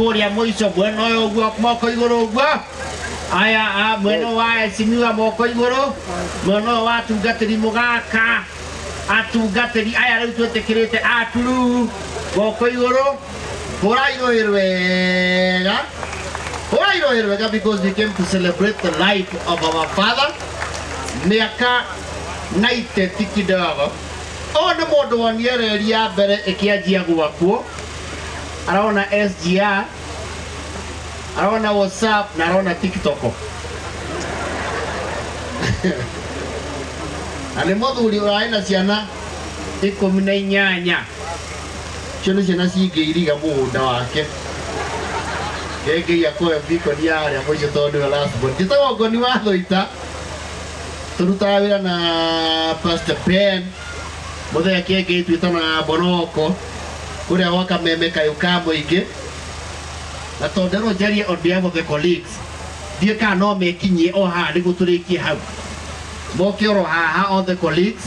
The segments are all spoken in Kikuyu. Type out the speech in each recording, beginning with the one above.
Kũrĩa mũico mwena ũyũ ũguo moko igũrũ ũguo. Aya mwena wa Esimiwa moko igũrũ, mwena ũyũ wa atungatĩri mũgaka, atungatĩri aya rĩu twĩtĩkĩrĩte aturu moko igũrũ. Hũrai rũĩ rwega. Hũrai rũĩ rwega because we came to celebrate the life of our father. Mĩaka 90 ti kidogo. Ũyũ nĩ mũndũ wonire reri ya mbere ĩkĩanjia gwakwo. Arona SGR, arona WhatsApp na arona TikTok. Na nĩ mũthuri ũrarĩ na ciana 18. Icio nĩ ciana cingĩiriga mũgũnda wake. Kĩngĩ akũhe bikoni ya harĩa mũico tondũ nĩwe last born. Njĩtagwo Ngoni wa Thũita. Tũrutaga wĩra na Pastor Ben. Mũthenya kĩngĩ twĩtanaga Bonoko. Kũrĩa gwa Kameme kayũ ka mũingĩ. Na tondũ nderwo njarie on behalf of the colleagues, ndiũĩ kana no mekinyie o haha nĩguo tũrĩkie hau. Moke oro haha all the colleagues.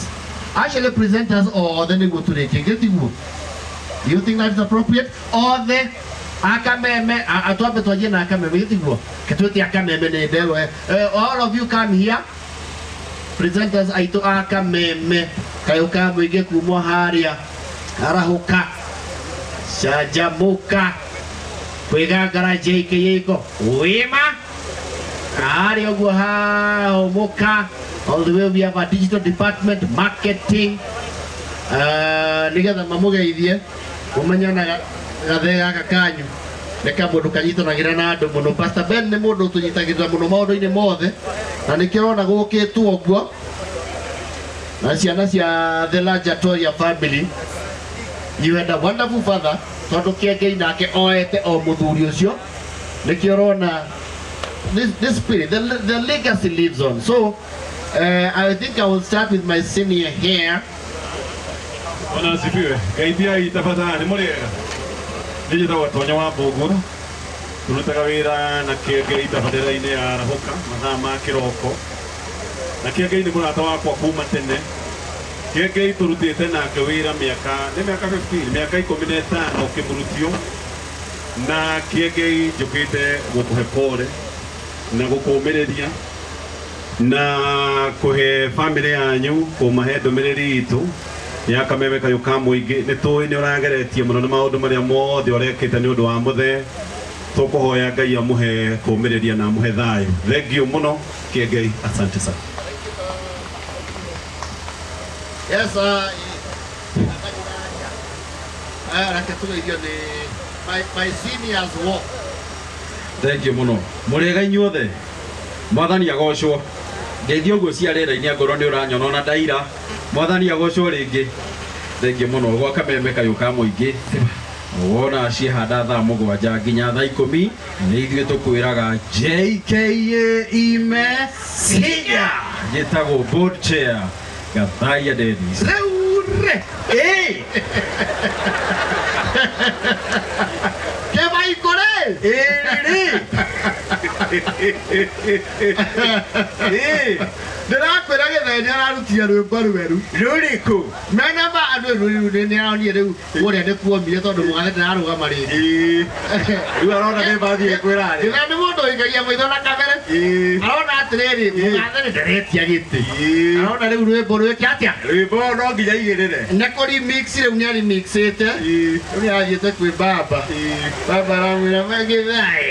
Actually presenters othe nĩguo tũrĩkie. Githĩ tiguo? Do you think that is appropriate? Othe akameme, atwambe twanjie na akameme, githĩ tiguo? Ke twĩte akameme nĩ nderwo. All of you come here. Presenters aitũ akameme kayũ ka mũingĩ kuma harĩa arahũka canjamũka kwĩgangara JK wĩma harĩa ũguo hahũmũka. All the way we have a digital department, marketing, nĩgetha mamũgeithie mũmenyana gathe gaka kanyu nĩ kamũndũ kanyitanagĩra na andũ mũno. Pastor Ben nĩ mũndũ ũtũnyitagĩrĩra mũno maũndũ-inĩ mothe na nĩkĩo ũrona gũkĩtwo ũguo na ciana cia the Lajatoria family. You had a wonderful father tondũ Kĩengei nake oete o mũthuri ũcio, nĩkĩo ũrona this spirit, the legacy lives on. So I think I will start with my senior here. Bwana asifiwe. Geithiai tafadhali mũrĩega. Niĩ njĩtagwo Tonya wa Mbũngũ. Tũrutaga wĩra na Kĩengei tabarĩra-inĩ ya Arahũka mathaa ma kĩroko. Na Kĩengei nĩ mũrata wakwa kuma tene. Kĩengei tũrutĩte nake wĩra mĩaka, nĩ mĩaka 15, mĩaka 15 ũkĩmũrutio. Na Kĩengei njũkĩte gũkũhe pole na gũkũmĩrĩria na kũhe family yanyu kũmahe ndũmĩrĩri itũ ya Kameme kayũ ka mũingĩ. Nĩ tũĩ nĩ ũrageretie mũno na maũndũ marĩa mothe ũrekĩte nĩ ũndũ wa mũthee. Tũkũhoya Ngai amũhe kũmĩrĩria na amũhe thayũ. Thank you mũno Kĩengei, asante sana. Yes, reke tũgeithio nĩ my seniors walk. Thank you mũno. Mũrĩega inyuothe. Mwathani agocwo. Ngeithio ũguo cia rĩera-inĩ angorwo nĩ ũranyona ona ndaira. Mwathani agocwo rĩngĩ. Thank you mũno. Gwa Kameme kayũ ka mũingĩ. Wona ciehanda thaa 7 nginya thaa 10 nĩ ithuĩ tũkwĩraga JKA imesinya. Njĩtagwo board chair Gathaia Dennis. Rĩu rĩ. Kĩmaikũ rĩ. Rĩ. Ndĩrakwĩra Gĩthenya nĩ ararutire rwĩmbo rwerũ. Rũrĩkũ? Mena ma andũ rĩu nĩ aronire rĩu kũrĩa nĩ kuomire tondũ mũgathe ndararũgama rĩngĩ. Rĩu arona nĩ mbathi ĩkwĩra rĩ. Gĩthenya nĩ mũndũ ũikagia maitho na kamere. Arona atĩrĩrĩ, mũgathe nĩ nderetia gĩtĩ. Arona rĩu rwĩmbo rwĩke atĩa? Rwĩmbo no nginya igĩrĩre. Nĩ kũ remix rĩu nĩ aremixĩte. Rĩu nĩ athiĩte kwĩ baba. Baba aramwĩra Gĩthai.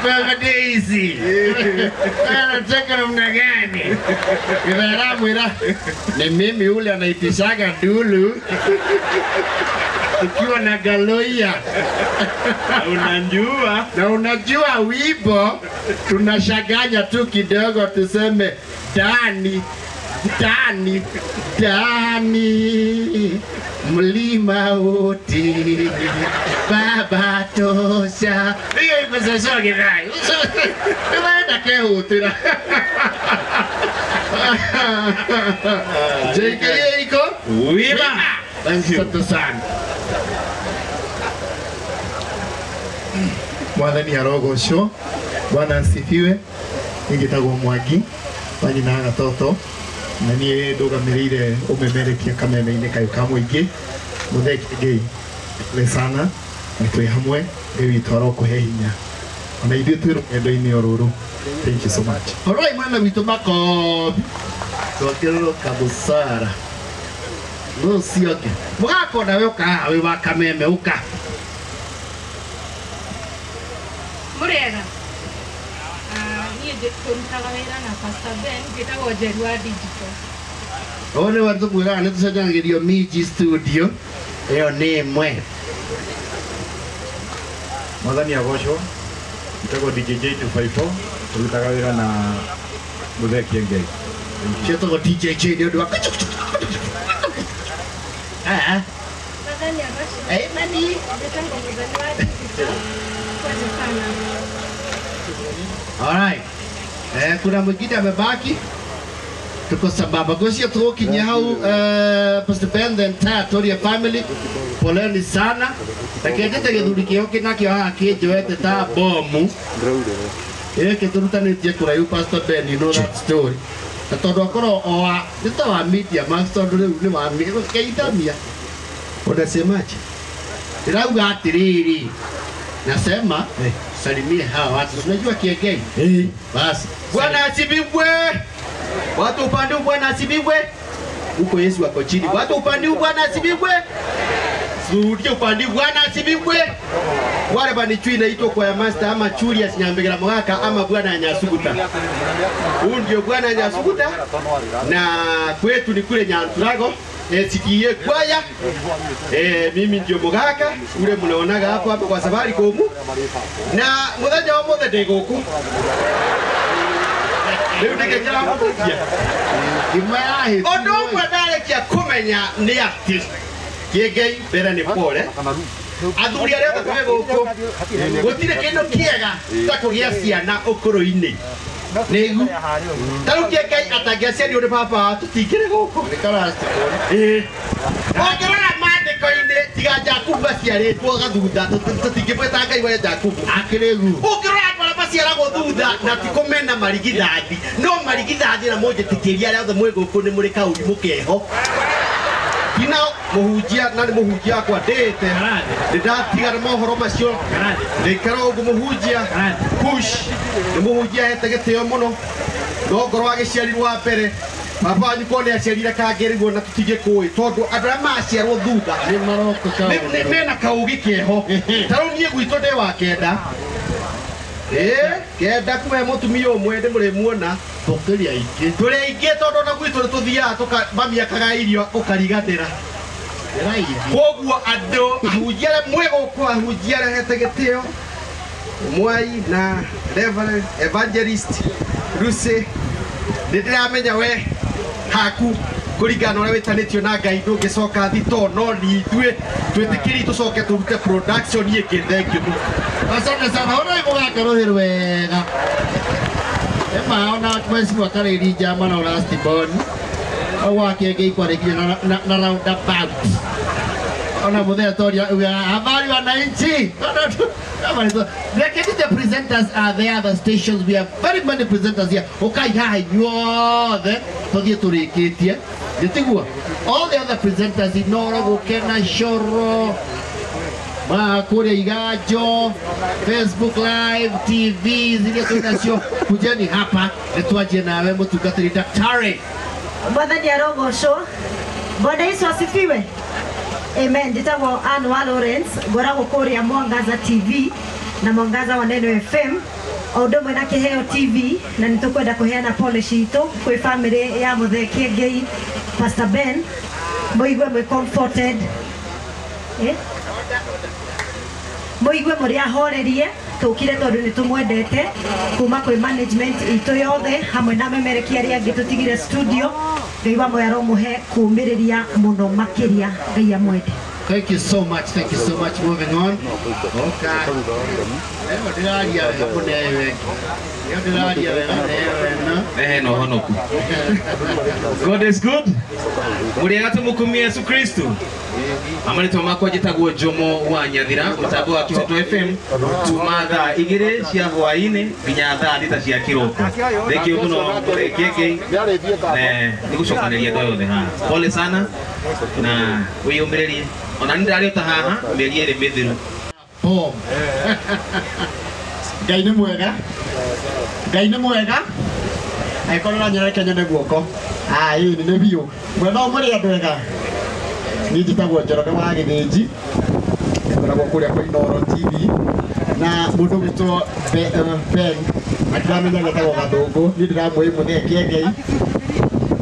Baba Daisy. Anataka namna gani? Gĩthai aramwĩra ni mimi ule anaitishaga ndulu ukiwa na galoia. Unajua. Na unajua wimbo tunashaganya tu kidogo tuseme Dani Dani Dani mlima wote baba tosha. Hiyo iko sasa Gĩthai. Unaenda kehutira. JKA iko Wima. Thank you. Asante sana. Mwathani arogocwo. Bwana asifiwe. Njĩtagwo Mwangi wa nyina wa Gatoto na niĩ ndũgamĩrĩire ũmemerekia Kameme-inĩ kayũ ka mũingĩ. Mũthee Kĩengei pole sana. Na twĩ hamwe Ngai witũ arokũhe hinya ona ithuĩ twĩ rũgendo-inĩ o rũrũ. Thank you so much. Alright, mwana witũ makobi twakĩrũrũka busara rũcio ũngĩ mũgako nawe ũka haha wĩ wa kameme ũka. Mũrĩega. Niĩ tũrutaga wĩra na Pastor Ben, njĩtagwo Njeru wa Digital. Ũũ nĩ we tũkwĩraga nĩ tũcenjanagĩrio Miji studio ĩyo nĩ ĩmwe. Mwathani agocwo. Njĩtagwo DJ J254, tũrutaga wĩra na Mũthee Kiengei. Ciĩtagwo DJ J nĩ ũndũ wa Mwathani agocwo. Amen. Njĩtagwo Mũthoni wa Digital. Asante sana. Alright. Kuna mwingine amebaki? Tuko sambamba. Gosia tukinya hau Pastor Ben the entire Toria family. Poleni sana. Lakini tete gĩthuri kĩo kĩnakĩo haha kĩnjoete ta bomu. Gĩkĩ tũrutanĩtie kũraihu Pastor Ben, you know that story. Na tondũ akorwo o wa nĩ ta wa media max tondũ rĩu nĩ wa keithamia. Unasemaje? Ndĩrauga atĩrĩrĩ. Nasema salimie hawa watu. Unajua Kiengei? Basi. Bwana asifiwe. Watu upande huu Bwana asifiwe. Huko Yesu ako chini. Watu upande huu Bwana asifiwe. Sirudie upande huu Bwana asifiwe. Wale bani chui inaitwa kwa ya master ama Julius Nyambegera Mwaka ama Bwana Nyasuguta. Huyu ndio Bwana Nyasuguta. Na kwetu ni kule Nyanturago. Sikie kwaya. Mimi ndio mugaka ule mnaonaga hapo hapo kwa safari komu. Na muthenya wa muthe ndi guku. Rĩu ndĩgĩkĩra mũthia. Ũndũ ũmwe ndarĩkia kũmenya nĩ atĩ Kiengei mbere nĩ pole. Athuri arĩa othe twĩ gũkũ gũtirĩ kĩndũ kĩega ta kũgĩa ciana ũkũrũ-inĩ. Nĩgu ta rĩu Kiengei atangĩaciarirwo nĩ baba tũtingĩrĩ gũkũ. Ũngĩrora maandĩko-inĩ tiga Jakubu aciarĩtwo gathutha tũtingĩmwĩta Ngai wa Jakubu. Akĩrĩgu. Ũngĩrora andũ arĩa maciaragwo thutha na ti kũmena marigithathi no marigithathi na mũnjĩtĩkĩrie arĩa othe mwĩ gũkũ nĩ mũrĩ kaũrimũ keho. Tina mũhunjia na nĩ mũhunjia wakwa ndĩte nĩ ndatigana mohoro macio ndĩikara ũguo mũhunjia Kush nĩ mũhunjia ahete gĩtĩo mũno no ngorwo agĩciarirwo wa mbere baba wanyu korwo nĩ aciarire kangĩ rĩguo na tũtingĩkũĩ tondũ andũ arĩa maciarwo thutha mena kaũgĩ keho. Ta rĩu niĩ gwitũ ndĩ wa kenda. Kenda kuma mũtumia ũmwe ndĩmũrĩmuona tũkĩrĩ aingĩ. Tũrĩ aingĩ tondũ ona gwitũ nĩtũthiaga mamiakaga irio ũkariganĩra. Koguo andũ ahunjia arĩa mwĩ gũkũ ahunjia arĩa hete gĩtĩo Mwai na Reverend Evangelist Lucy nĩ ndĩramenya we haku kũringana na ũrĩa wĩtanĩtio na Ngai ndũngĩcoka thito no ni ithuĩ twĩtĩkĩri tũcoke tũrute production ĩngĩ. Thank you. Asante sana. Ona mũgaka rũhĩ rwega. Ema ona mwezi wa karĩri njama na last born. Au wa Kiengei kwarĩkia na roundabout. Ona mũthenya toria habari wananchi. Lakini the presenters are there, the stations, we have very many presenters here. Ukai haha inyuothe tũthiĩ tũrĩkĩtie. Nĩtiguo? All the other presenters Inoro, Gũkena, Coro, kũrĩa Iganjo, Facebook Live, TV ziria twĩ nacio. Kujeni hapa nĩtwanjie nawe mũtungatĩri daktari. Mwathani arogocwo. Bwana Yesu asifiwe. Amen. Njĩtagwo Ann wa Lawrence, ngoragwo kũrĩa Mwangaza TV na Mwangaza wa Neno FM o ũndũ ũmwe na Kĩheo TV, na nĩ tũkwenda kũheana pole citũ kwĩ family ya Mũthee Kiengei, Pastor Ben, mũigue mwĩ comforted. Mũigue mũrĩ ahorerie tũkire tondũ nĩ tũmwendete kuma kwĩ management itũ yothe hamwe na memerekia arĩa angĩ tũtigire studio. Ngai wa muoyo aromũhe kũũmĩrĩria mũno makĩria. Ngai amwende. Thank you so much. Thank you so much. Moving on. Okay. Leo ndĩraria wega mũnewe. Leo ndĩraria wega newe na. No honoku. God is good. Mũrĩega tũmũkumie Yesu Kristo. Amarĩtwa makwa njĩtagwo Jomo wa Nyathira, mũtambo wa Kĩhoto FM, tuma thaa 2 cia hwaĩ-inĩ nginya thaa 6 cia kĩroko. Thank you mũno Mũthee Kiengei. Nĩ gũcokanĩria andũ othe haha. Pole sana na wĩyũmĩrĩrie. Ona nĩ ndarĩ ota haha mĩeri 2 mĩthiru. Bomb. Ngai nĩ mwega. Ngai nĩ mwega. Angĩkorwo ũranyona nyone guoko. Ah, ĩĩ nĩ biũ. Mwena mũrĩ andũ ega. Niĩ njĩtagwo Njoroge wa Gĩthĩnji. Ngoragwo kũrĩa kwa Inooro TV na mũndũ gwĩtwo Ben na ndiramenya getagwo Gathũngũ. Niĩ ndĩramũĩ Mũthee Kĩengei.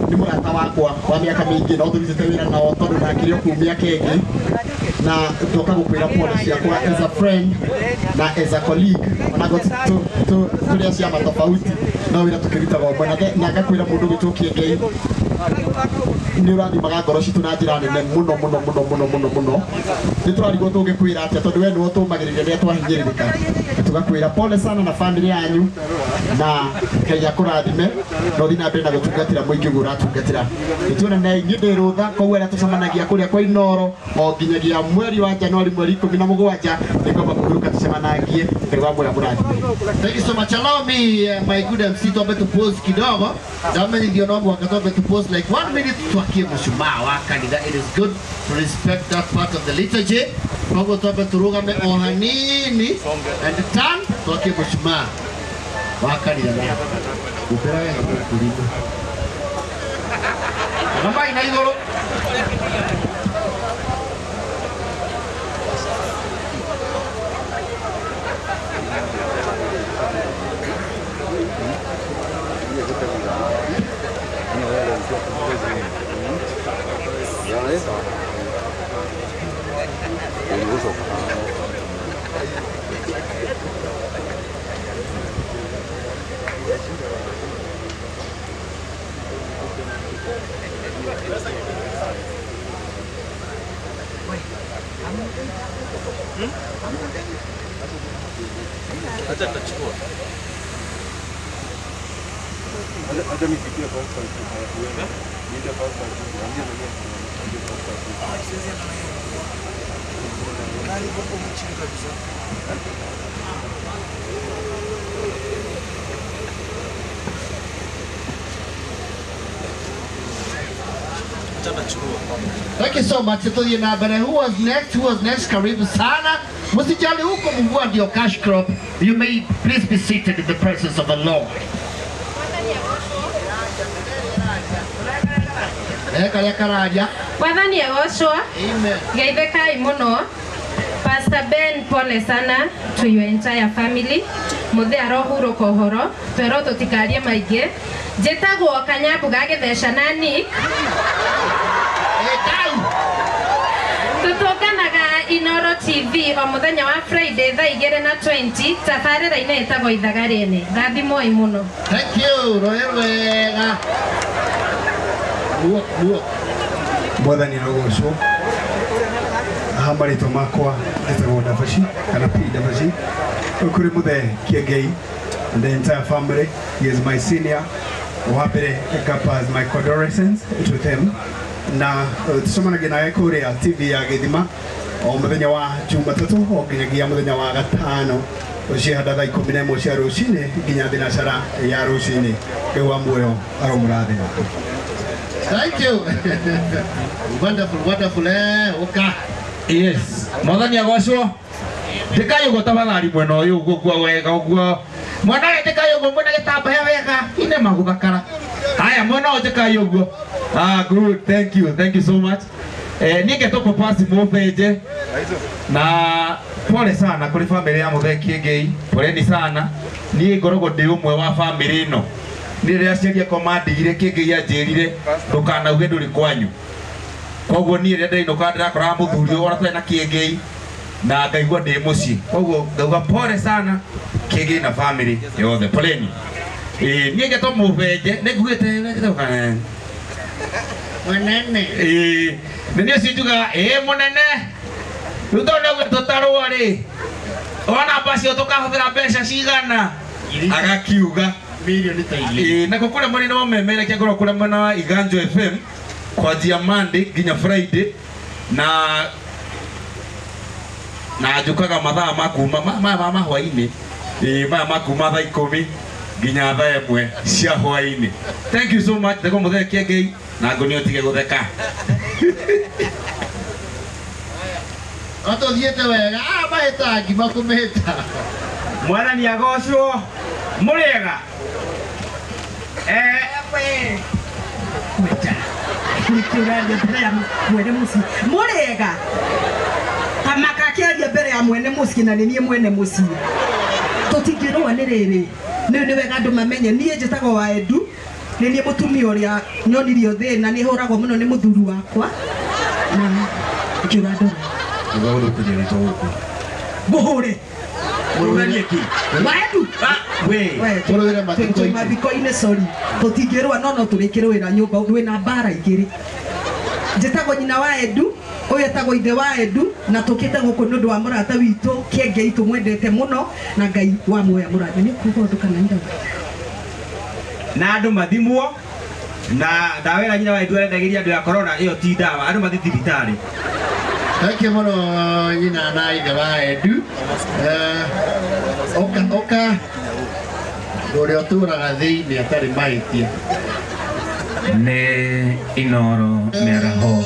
Nĩ mũrata wakwa wa mĩaka mĩingĩ no tũrutĩte wĩra nao tondũ ndakĩrĩ o kũu mĩaka ĩngĩ na ndoka gũkwĩra pole ciakwa as a friend na as a colleague onago tũrĩ a ciama tofauti no wĩra tũkĩrutaga ũmwe na ngakwĩra mũndũ gwĩtwo Kĩengei nĩ ũrathimaga ngoro citũ na njĩra nene mũno mũno mũno mũno mũno mũno. Nĩ tũrarigwo tũngĩkwĩra atĩa tondũ we nĩwe ũtũmagĩrĩria rĩrĩa twahinyĩrĩrĩka. Tũgakwĩra pole sana na family yanyu na Ngai akũrathime na ũthiĩ na mbere na gũtungatĩra mũingĩ ũguo ũratungatĩra. Nĩtuonanei niĩ ndĩ rũtha koguo arĩa tũcemanagia kũrĩa kwa Inooro o nginyagia mweri wa Januari mweri 17 nĩngomba kũhurũka tũcemanagie. Ngai wa muoyo amũrathime. Thank you so much. Allow me, my good MC, tuambe tu pause kidogo. Ndamenye ndio no mwaka tuambe tu pause like 1 minute tuakie mshumaa wa kanitha. It is good to respect that part of the liturgy. Koguo tuambe turugame o hanini and turn tuakie mshumaa wa kanitha. Upera wega kũrima. Namba ina igũrũ. Thank you so much. Who was next? Who was next? Karibu sana. Msijali huko mvua ndio cash crop. You may please be seated in the presence of the Lord. Mwathani agocwo. Amen. Geithĩkai mũno. Pastor Ben, pole sana to your entire family. Mũthee arohurũka ũhoro. Twerwo tũtikarie maingĩ. Njĩtagwo Kanyambu ga Gĩtheca na Nick. Tũtũnganaga Inooro TV o mũthenya wa Friday thaa 2:20 tabarĩra-inĩ ĩtagwo Ithaga Rĩene. Rathimwoi mũno. Thank you. Roe wega. Mwathani arogocwo. Haha marĩtwa makwa njĩtagwo Ndabaci kana P Ndabaci. Kũrĩ Mũthee Kĩengei and the entire family. He is my senior. Wa mbere ngapass my condolences to them. Na tucemanagia nawe kũrĩa TV ya Gĩthima o mũthenya wa Jumatatũ o nginyagia mũthenya wa gatano ũcihanda thaa 11 cia rũcinĩ nginya thinacara ya rũcinĩ. Ngai wa muoyo aromũrathima. Thank you. Wonderful, wonderful. Oka. Yes. Mwathani agocwo. Ndikai ũguo tafadhali mwena ũyũ ũguo kwa wega ũguo. Mwena ũyũ ndikai ũguo mwena gĩtambaya wega. Ine magũthakara. Haya mwena ũyũ ndikai ũguo. Ah, good. Thank you. Thank you so much. Niĩ ngetwo Papasi Mũbenje. Na pole sana kũrĩ family ya Mũthee Kĩengei. Poleni sana. Niĩ ngoragwo ndĩ ũmwe wa family ĩno. Niĩ rĩrĩa aciari akwa mandigire Kĩengei anjĩrire ndũkanauge ndũrĩ kwanyu. Koguo niĩ rĩrĩa ndĩrainũka ndĩrakoraga mũthuri ũyũ ona tũrĩ na Kĩengei na ngaigua ndĩ mũciĩ. Koguo ngauga pole sana Kĩengei na family yothe. Poleni. Niĩ ngetwo Mũbenje nĩ ngugĩte Mũnene. Nĩ niĩ ũcio njugaga ĩĩ mũnene. Rĩu tondũ nĩguo tũtarũa rĩ ona mbacio tũkahũthĩra mbeca cigana agakiuga milioni ta igĩrĩ. Nako kũrĩa mwena wa Memerekia ngoragwo kũrĩa mwena wa Iganjo FM kwanjia Monday nginya Friday na njũkaga mathaa ma kuma maya ma hwaĩ-inĩ maya ma kuma thaa 10 nginya thaa 1 cia hwaĩ-inĩ. Thank you so much. Ndĩkũ Mũthee Kĩengei na ngũnio tige gũtheka. Atũthiĩte wega mahĩta ngima kũmĩhĩta. Mwathani agocwo mũrĩega. Nĩkĩ ũraria mbere ya mwene mũciĩ? Mũrĩega. Kamaka akĩaria mbere ya mwene mũciĩ na nĩ niĩ mwene mũciĩ. Tũtingĩrũa nĩ rĩrĩ. Nĩ wega andũ mamenye niĩ njĩtagwo wa Edu. Nĩ niĩ mũtumia ũrĩa nyonirio thĩna nĩ hũragwo mũno nĩ mũthuri wakwa. Na nĩkĩ ũrandora? Nĩgũgũthũkĩria rĩtwa gũkũ. Ngũhũre. Mũrũganie kĩ? Wa Edu. We. Tũrũĩre mathiko-inĩ. Mathiko-inĩ sorry. Tũtingĩrũa no tũrĩkĩrũĩra nyũmba wĩna mbara igĩrĩ. Njĩtagwo nyina wa Edu, ũyũ etagwo ithe wa Edu na tũkĩte gũkũ nĩ ũndũ wa mũrata witũ Kĩengei tũmwendete mũno na Ngai wa muoya mũrathime. Nĩ kuga ũndũ kana irauga? Na andũ mathimwo na ndawa ĩrĩa nyina wa Edu arendagĩria andũ ya corona ĩyo ti ndawa, andũ mathiĩ thibitarĩ. Thank you mũno nyina na ithe wa Edu. Oka ũrĩa ũtũraga thĩinĩ atarĩ mahĩtia. Nĩ Inoro mĩaraho.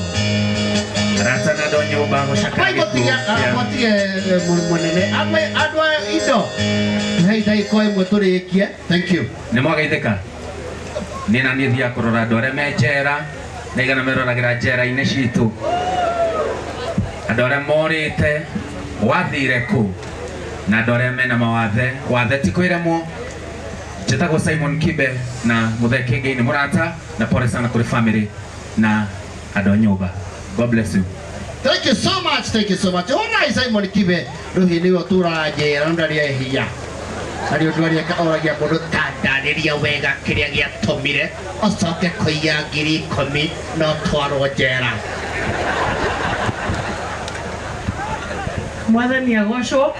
Arata na andũ a nyũmba gũcakaya gĩkuũ kĩa Mũtige mũnene andũ a indo hei ndagĩka ĩmwe tũrĩkie. Thank you. Nĩ mwageithĩka. Niĩ na niĩ thiaga kũrora andũ arĩa me njera na igana meroragĩra njera-inĩ citũ. Andũ arĩa morĩte wathire kũ na andũ arĩa mena mawathe wathe ti kwĩremwo. Njĩtagwo Simon Kibe na Mũthee Kĩengei nĩ mũrata na pole sana kũrĩ family na andũ a nyũmba. God bless you. Thank you so much, thank you so much. Ona Simon Kibe rũhi nĩwe ũtũraga njera no ndarĩ ehia. Harĩ ũndũ arĩa oragia mũndũ tandarĩria wega kĩrĩa gĩatũmire ũcoke kũiya 10,000 no twarwo njera. Mwathani agocwo.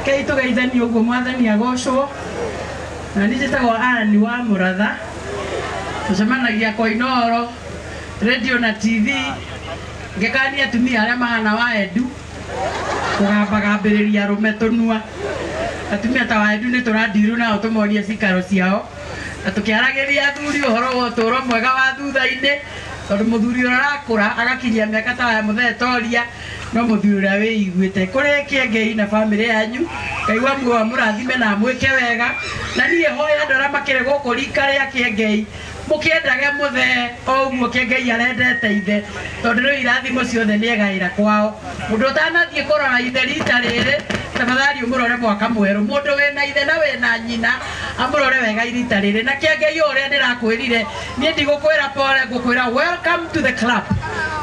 Kei tũgeithanie ũguo mwathani agocwo. Na niĩ njĩtagwo Ann wa Mũratha. Tũcemanagia kwa Inoro, radio na TV. Ngekania atumia arĩa mahana wa Edu kũgambagambĩrĩria arũme tũnua. Atumia ta wa Edu nĩ tũrandirwo nao tũmonie cikaro ciao. Na tũkĩaragĩria athuri ũhoro wa ũtũũro mwega wa thutha-inĩ tondũ mũthuri ũrĩa ũrakũra agakinyia mĩaka ta ya Mũthee Toria no mũthuri ũrĩa wĩiguĩte. Kũrĩ Kĩengei na bamĩrĩ yanyu Ngai wa muoyo amũrathime na amwĩke wega. Na niĩ hoya andũ arĩa makĩrĩ gũkũ rika rĩa Kĩengei mũkĩendage Mũthee o ũguo Kĩengei arendete ithe tondũ rĩu irathimo ciothe nĩegaĩra kwao. Mũndũ ũtanathiĩ kũrora ithe rita rĩrĩ tafadhali ũmũrore mwaka mwerũ. Mũndũ wĩna ithe na wĩna nyina amũrore wega rita rĩrĩ. Na Kĩengei ũrĩa ndĩrakwĩrire niĩ ndigũkwĩra pole, ngũkwĩra welcome to the club.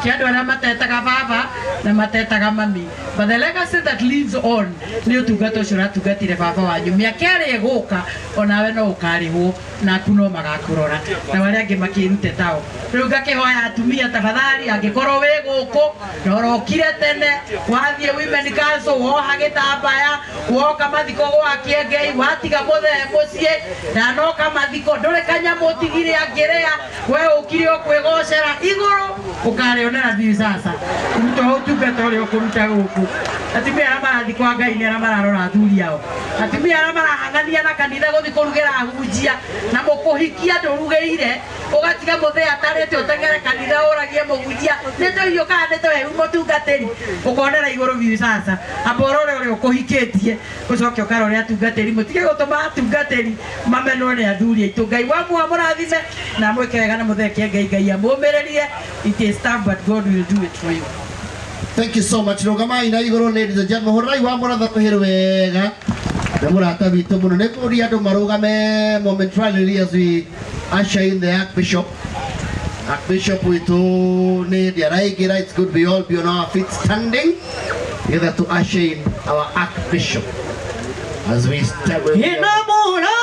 Kĩa andũ arĩa matetaga baba na matetaga mami. But the legacy that lives on nĩ ũtungata ũcio ũratungatire baba wanyu. Mĩaka ĩrĩa ĩgũka onawe no ũkarĩhwo naku no magakũrora na arĩa angĩ makĩrute tao. Rĩu ngakĩhoya atumia tafadhali, angĩkorwo wĩ gũkũ na ũrokire tene wathiĩ women council woha gĩtambaya woka mathiko gwa Kĩengei watiga Mũthee mũciĩ ndanoka mathiko ndũrĩ kanyamũ ũtigire angĩrĩa we ũkire ũkwĩgocera igũrũ ũkarĩonera thiĩ sasa ruta ũtungata ũrĩa ũkũruta gũkũ. Atumia arĩa marathiĩ kwa Ngai nĩ arĩa mararora athuri ao. Atumia arĩa marahang'ania na kanitha gũthiĩ kũrugĩra ahunjia na mũkũhikia ndũrugĩire ũgatiga Mũthee atarĩte ũteng'ere kanitha ũragie mũhunjia nĩ tũirio kana nĩ tũhehu mũtungatĩri ũkonera igũrũ biũ sasa. Amba ũrore ũrĩa ũkũhikĩtie ũcoke ũkarore atungatĩri. Mũtige gũtũma atungatĩri mamenwo nĩ athuri aitũ. Ngai wa muoyo amũrathime na amwĩke wega na Mũthee Kĩengei Ngai amũmĩrĩrie. It is tough but God will do it for you. Thank you so much. Rũgamai na igũrũ ladies and gentlemen. Hũrai wa Mũratha tũhĩrĩ wega na mũrata witũ mũno. Nĩ kũria andũ marũgame momentarily as we usher in the Archbishop. Archbishop witũ nĩ hĩndĩ araingĩra. It's good we all be on our feet standing together to usher in our Archbishop as we step. Ina mũra